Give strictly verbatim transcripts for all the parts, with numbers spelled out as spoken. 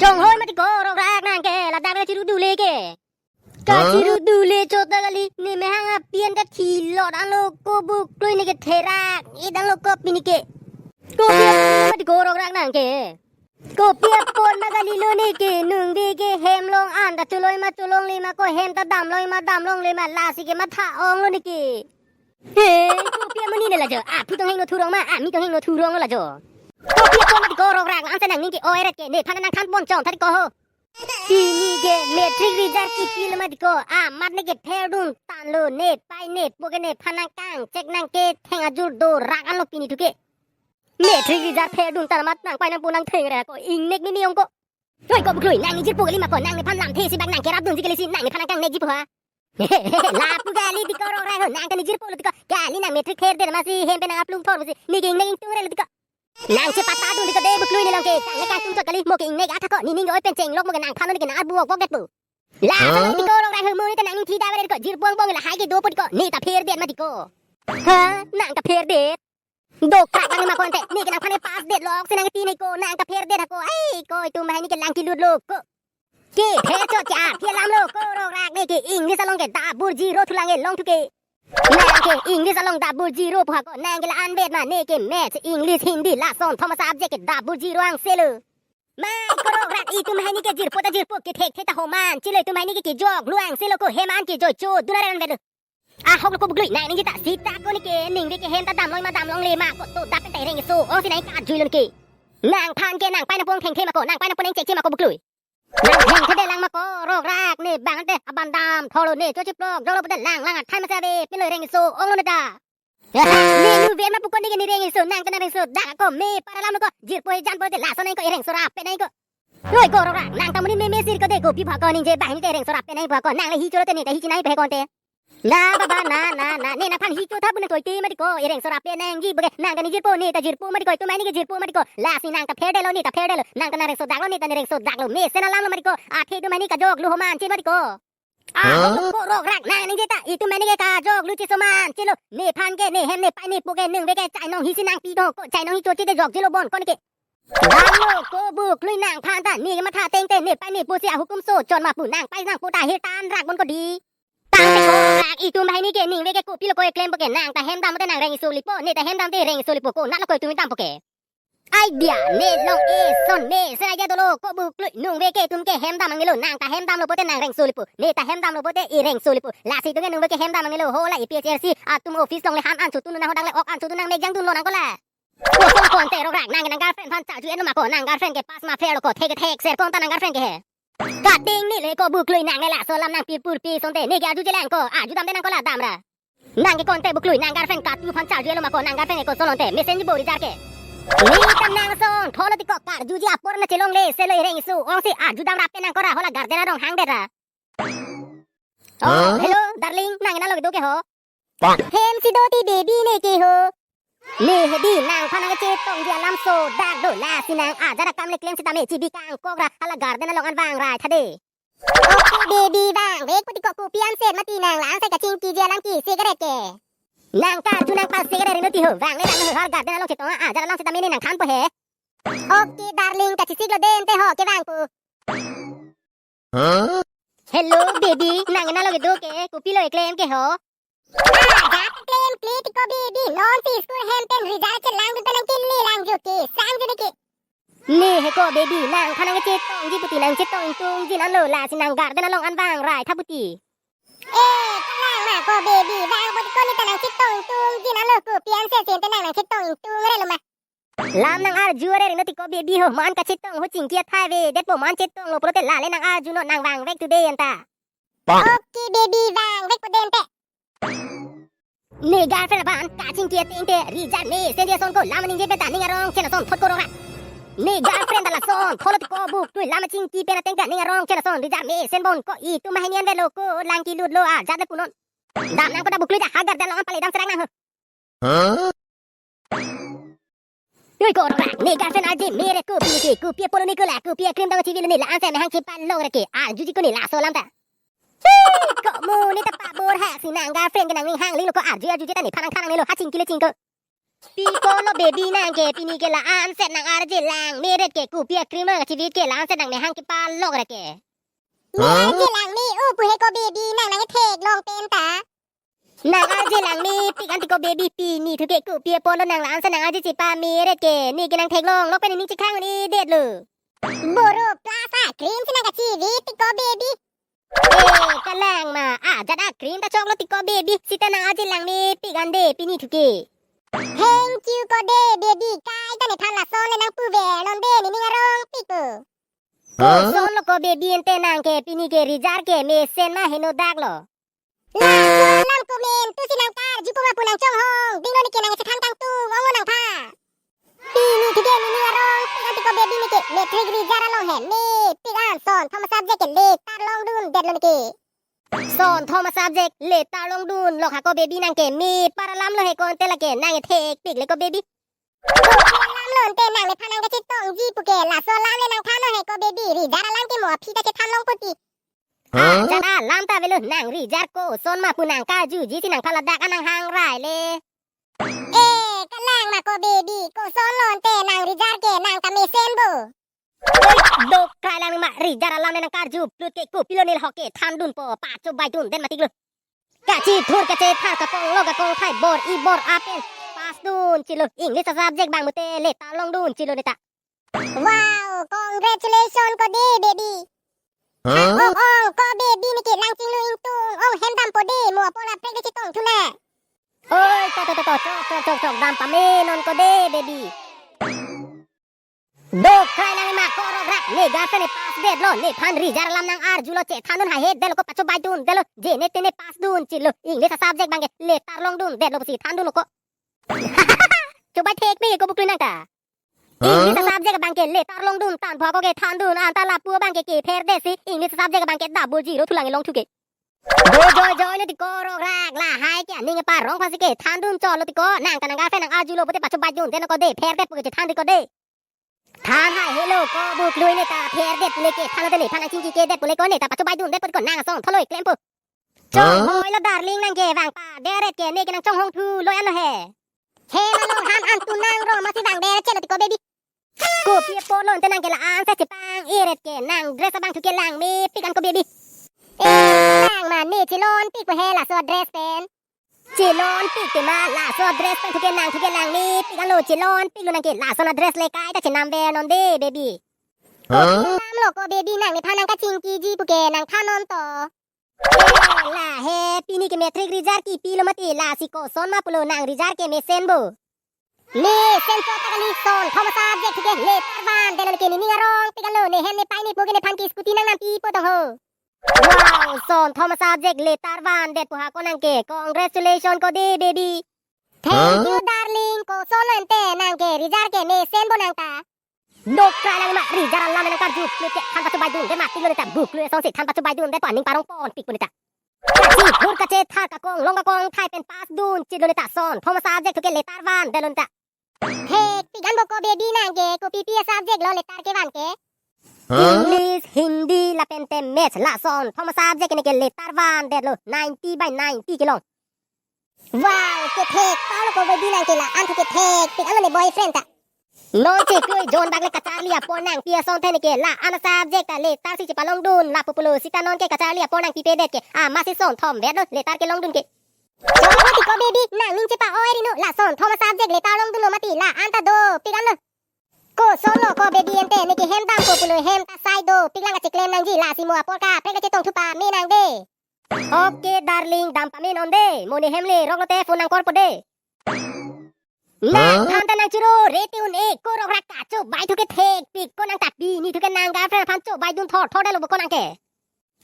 Tonghoi mati ko rokrak nang ke, ladak le chiru dule ke. Ka Huh? Chiru dule chot ta kali, ne mehang apian kathi lot anlo ko buklui ne ke therak, idan lo ko pini ke. Kopi apon mati ko rokrak nang ke. Kopi apon ma kali lo ne ke, nungve ke hem long an ta choloi ma cholongle ma ko hem ta damloi ma damlongle ma lasi ke matha ong lo ne ke. He, kopi amonit ne la jo. Aphi tongheng no thurong ma, ami tongheng no thurong lo la jo. Kopi apon mati ko rokrak, la-an si nangning ke-oi ret ke, nephan nangthan pon chom tha ko ho. Pini ke matric result kipi lo mati ko, amat ne ke fail dun tanglo, nepei nepo ke nephan nangkangchek nang ketheng ajur dorak anlo pini thu ke. Matric result fail dun tang amat nangpei nangpo nangtheng re ko, ingnek mimi ong ko. Oi ko buklui, nang ne jirpo kali ma ko, nang nephan lamthe si bak nang kerap dunji kali si, nang nephan nangkangnekji po ha. Lapu kali ti ko rokrak ho, nang ta ne jirpo lo ti ko, kali nang matric fail det masi hem pen nang aplung thor masi, ne ke ingnek ingtung re lo ti ko. Nang chepatha dun ti ko de buklui ne long ke, kang ne kangtung thot kali, mo ke ingnek athak ko, ne ning ke oi pen chenglok mo ke nangphan ne ke nang arbu ok bok det po. La Ah? Ti ko rokrak ho, mo ne ta nangning thi da re ko, jirpo angbong lahai ke dopo ti ko, ne ta fail det mati ko. Ha, nang ta fail det. Dokrak nang ma ko ante, ne ke nangphan ne pass det lok si nang ti ne ko, nang ta fail det ha ko. Ai ko, itum bahai ne ke lang kelut lo ko. Ke fail chot ke aphi alam lo ko rokrak, ne ke English along ke double zero thu lang e long thu ke. Nang ke English along double zero pu ha ko, nang ke la-an vet ma, ne ke maths, English, Hindi lason thom asubject ke double zero angse lo. Mai ko rokrak, itum bahai ne ke jirpo ta jirpo, kethekthe ta homan chelo, itum bahai ne ke kejok lo angse lo ko, hem an kejoi cho dun aran vet lo. Ahok lo ko buklui, nang ningje ta sita ko ne ke, ningve ke hem ta damloi ma damlongle ma ko, to dap pen ta reng so ong si nang karjui lo ne ke. Nangphan ke nangpei nangpo nangthengthe ma ko, nangpei nangpo nangchekche ma ko buklui. Nang thengthe det lang ma ko rokrak, ne bang te aban dam thor lo, ne cho chiplok jok lo pute lang lang athai ma si ave pin lo, reng so ong lo ne ta. Ne nu ven ma pu ko ne ke ne reng so, nang ta nang reng so dak ko, me para lam lo ko, jirpo he janpo te lason nang ko, reng so rap pen nang ko. Oi ko rokrak, nang ta monit meme sir ko de, kopi ba ko ningje, bahai ne te reng so rap pen nang ba ko, nang le hi cho lo te ne ta hi chinai pe ko te. Na baba, na, na, na, ne nangphan hi cho tha pu ne toi te mati ko, reng so rap pen nangji ba ke, nang ta ne jirpo, ne ta jirpo mati ko, itum bahai ne ke jirpo mati ko, lasi nang ta fail det lo, ne ta fail det lo, nang ta nang reng so dak lo, ne ta ne reng so dak lo, mesen alam lo mati ko, athe itum bahai ne kajok lo homan chin mati ko. Ah, Huh? Ko rokrak, nang ningje ta, itum bahai ne ke kajok lo chi soman chelo, nephan ke, ne hem nepei nepo ke, ningve ke chainong hi si nangpi do ko, chainong hi cho chi te jokje lo bon ko ne ke. Damlo ko buklui, nangphan ta ne ke matha teng te, nepei nepo si ahukum so chot ma pu, nangpei nangpo ta hir tan rak bon ko di. Tangte ko rokrak, itum bahai ne ke ningve ke kopilo ko keklem po ke, nang ta hem dam te nang reng so lipo, ne ta hem dam te reng so lipo, konat lo ko itum dam po ke. Idea ne long eson, mesen idea dolo ko buklui, ningve ke itum ke hem dam angelo, nang ta hem damlo pote nang reng so lipo, ne ta hem damlo pote i reng so lipo, lasi itum ke ningve ke hem dam angelo, ho la APHLC atum office along le ham an chotun nang, ho dak le ok an chotun nang, mek jang dun lo nang ko la. Koson konte rokrak, nang nang girlfriend aphan charju et lo ma ko, nang girlfriend ke pass ma fail lo ko, thek thek ser pon ta nang girlfriend ke he. Kading ne le ko buklui, nang ne laso alam nang pirpur pi sonte, ne ke arjuje lang ko, arju dam te nang ko la dam ra. Nang ke konte buklui, nang girlfriend katu aphan charju et lo ma ko, nang girlfriend ke koson onte, mesen ji bori jar ke. Ne ta nang son thor lo ti ko, karjuji apor na chelongle, selo reng so ong si arju dam rap pen nang ko ra, ho la guardian arong hang det ra. Oh, Huh? Hello, darling, nang nalo kedo ke ho. Pak. Hem si do ti baby ne ke ho. Ne he di, nangphan nangkechetongji alam so dak do, lasi nang ajat akam le klem sitame chibi kangkok ra, hala guardian along an vang rai tha de. Okay baby, vangvek pute ko, kopi an set mati nang, lang sai kachingkiji alam ke cigarette ke. Nang karju nang pal cigarette ri no ti ho, vang le lang no, hala guardian along chetong ajat alam sitame ne nangthanpo he. Okay darling, kachesik lo den te ho, kevang pu. Huh? Hello baby, nang nalo kedo ke, kopilo eklem ke ho? Ah, dak klem kle ti ko baby, non si school hem pen result chelang dun ta nang kele lang jo ke, sang jo ne ke. Ne he ko baby, nangphan nangkechetongji puti nangchetong ingtungji nang lo, lasi nang guardian along an vang rai tha puti. Eh, kalang ma ko baby, vang pute ko ne ta nangchetong ingtungji nang lo, kopi an se sen te nang nangchetong ingtung re lo ma. Lam nang arju re ri no ti ko baby ho, man kachetong ho, chingki athai ave det po, man chetonglo pulote lale nang arju non, nang vangvek today anta. Pak. Okay baby, vangvek po den te. Ne girlfriend aphan kachingki ateng te, result mesen di ason ko, lam ningje pen ta ning arong chen ason thot ko rokra. Ne girlfriend ta lason thot lo ti ko buklui, lam chingki pen ateng ta ning arong chen ason result mesen bon ko, itum bahai ni an ve lo ko, lang kelut lo, ajat le pu non. Dam nang ko ta buklui ta, ha guardian along an pale dam serang nang ho. Huh? Oi ko rokra, ne girlfriend arje me re ko, pini ke kopi apot lo ne ko la, kopi akrim dong chivi lo ne, la-an si mehang chepalong re ke, arjuji ko ne laso alam ta. Hi, ko mo ne ta pabor ha si nang girlfriend ke nangning hang ling lo ko, arju arjuje ta nephan nangthan nangne lo, ha chingki le ching ko. Pi polo baby nang ke pini ke la-an set nang arje lang me ret ke kopi a-cream nang chivit ke la-an set nang me hang kepalok ret ke. Me arje lang me o pu he ko baby nang nang theklong pen ta. Nang arje lang mepik an ti ko baby pini thu ke kopi apotlo nang la-an set nang arje chepa me ret ke ne ke nang theklong lok pen ning chekhang un-edetlo. Boro plus a-cream si nang kachivit ti ko baby. Eh, kalang ma, ajat a-cream ta choklo ti ko baby, sita nang arje lang mepik an de pini thu ke. Thank you ko de baby, kaita nephan lason le nang puver non de nening arongpik po. Kosonlo ko baby ante nang ke pini ke rizar ke mesen ma henodaklo. Laso alam komantu si nang karju puma pu nang chonghong dinglo ne ke nang chethan kangtung ong nangphan. Pini thu ke nening arongpik an ti ko baby ne ke matric rizar along he mepik an son thom a-subject ke letter longdundetlo ne ke. Son thom a-subject letter longdunlok ha ko baby nang ke mepar alamlo he ko ante lake nang thekpikle ko baby. Kopi alamlo ante nang nephan nang kachetongji pu ke laso alam le nang thanlo he ko baby, rizar alam ke mo aphi ta chethan longpo ti. Huh? Ajat alam ta avelo nang rizar koson ma pu nang karjuji si nangphan ladak an nang hangrai le. Eh, kalang ma ko baby, kosonlo ante nang rizar ke nang ta mesenbo. Oi, dokrai lang ma rizar alam le nang karju plut ke kopilo neli ho ke thandunpo, pachobaidundet matiklo. Kachithur kachethar kakong lo kakong thai bor-i bor-a pen pass dun chilo, English a-subject bang mute letter longdun chilo neta. Wow, congratulations ko de baby. Huh? Ong ong ko baby ne ke nang chinglu ingtung ong hem dampo de mo apot la prek de chetong thu na. Oi, to to to to, chok chok chok chok, dam pamenon ko de baby. Dokrai lang ma ko rograk, ne girlfriend ne pass detlo, nephan rizar alam nang arjulo, chethandun haihedetlo ko, pachobaidundetlo, jene tene pass dun chilo, English a-subject bang ke letter longdundetlo pusi thandunlo ko. Chobai thekme ko buklui nang ta. Huh? English a-subject bang ke letter longdun tangpo ko ke thandun anta lapu bang ke kepher detsi, English a-subject bang ke double zero thu lang long thu ke. Do joijoi lo ti ko rograk, lahai ke aning parong aphansi ke thandun cholo ti ko, nang ta nang girlfriend nang arjulo pute pachobaidundet non ko de, pher det pu ke chethan ti ko de. Than haihelo ko buklui, neta pher det pule ke thanlo de, nephan nang chingki ke det pule ko, neta pachobaidundet pu ti ko, nang asong tholo klempo. Huh? Chonghoi lo darling nang ke vang pa deret ke ne ke nang chonghong thu lo an lo he. He malo han an tu nang ro masi vang deret chelo ti ko baby. Kopi apotlo ante nang ke la-an set chepang-e ret ke, nang dress abang thu ke lang mepik an ko baby. Eh, lang ma ne chelonpik po he laso dress pen. Chelonpik te ma laso dress pen thu ke nang thu ke lang mepik anlo, chelonpiklo nang ke lason a-dress le kaita chenam vernon de baby. Huh? Namlo ko baby nang nephan nang kachingkiji pu ke nang thannon to. Eh, la he, pini ke matric result kipilo mati, lasi koson ma pulo nang result ke mesenbo. Mesenpo ta kali, son thom a-subject ke letter vandetlo ke, nening arongpik anlo, ne hem ne pai ne po ke nephan ke scooty nang nampipo tong ho. Wow, son thom a-subject letter vandetpo ha ko nang ke. Congratulations ko de baby. Thank you darling, kosonlo ante nang ke result ke mesenbo nang ta. Dokra lang ma, result alam nang karju, klute than pachobaidundet ma, tiklo neta, buklui asonsi than pachobaidundet pu aning parongponpikpo neta. Kachithur kachethar, kakong long kakong thai pen pass dun chitlo neta, son thom a-subject thu ke letter vandetlo neta. Thekpik anbo ko baby nang ke, kopipi a-subject lo letter kevan ke? Huh? English, Hindi, lapen te Maths, lason thom a-subject ne ke letter vandetlo, ninety by ninety kelong. Wow, kethek palo ko baby nang ke, la-an thu kethekpik anlo ne boyfriend ta. Non cheklui jon bak le kacharli apor nangpi asonte ne ke, la-an a-subject ta letter si chepalongdun lapu pulo, sita non ke kacharli apor nangpipedet ke, amatsi son thom vetlo letter kelongdun ke. Choklo ti ko baby, nangning chepa-oi rino, lason thom a-subject letter longdunlo mati, la-an ta dopik anlo. Kosonlo ko baby ante, ne ke hem dampo pulo hem ta sai dopik lang kacheklem nangji, lasi mo apor kaprek kachetong thu pame nang de. Okay darling, dam pamenon de, mo ne hem leroklo te phone nang call po de. Nang, huh? Than ta nang choro rete un-e, ko rokra kachobai thu kethekpik, ko nang ta pini thu ke nang girlfriend aphan chobaidun thorthor detlo bo ko nang ke.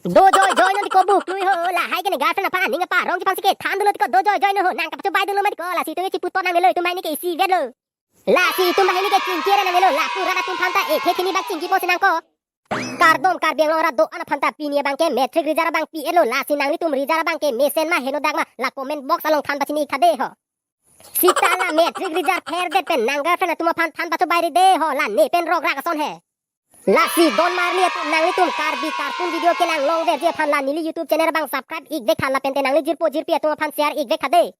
Do joijoinon ti ko buklui ho, lahai ke ne girlfriend aphan aning aparongji aphansi kethan dunlo ti ko, do joijoinon ho, nang kapachobaidunlo mati ko, lasi itum ke chiputhot nang melo, itum banghini ke isi vetlo. Lasi itum banghini ke chingki ra nang melo, lapu rat atum aphan ta ethe thini bak chingkipo si nang ko. Kardom Karbi Anglong arat do-an aphan ta pini abang ke matric result abang pi-etlo, lasi nanglitum result abang ke mesen ma henodak ma, la comment box along than pachini ik tha de ho. Sita la matric result pherdet pen nang girlfriend atum aphan than pachobai ri de ho, la ne pen rokrak ason he. Lasi don marli atum, nanglitum Karbi cartoon video kelang longverji aphan la neli YouTube channel abang subscribe ik vek tha, lapen te nangli jirpo jirpi atum aphan share ik vek tha de.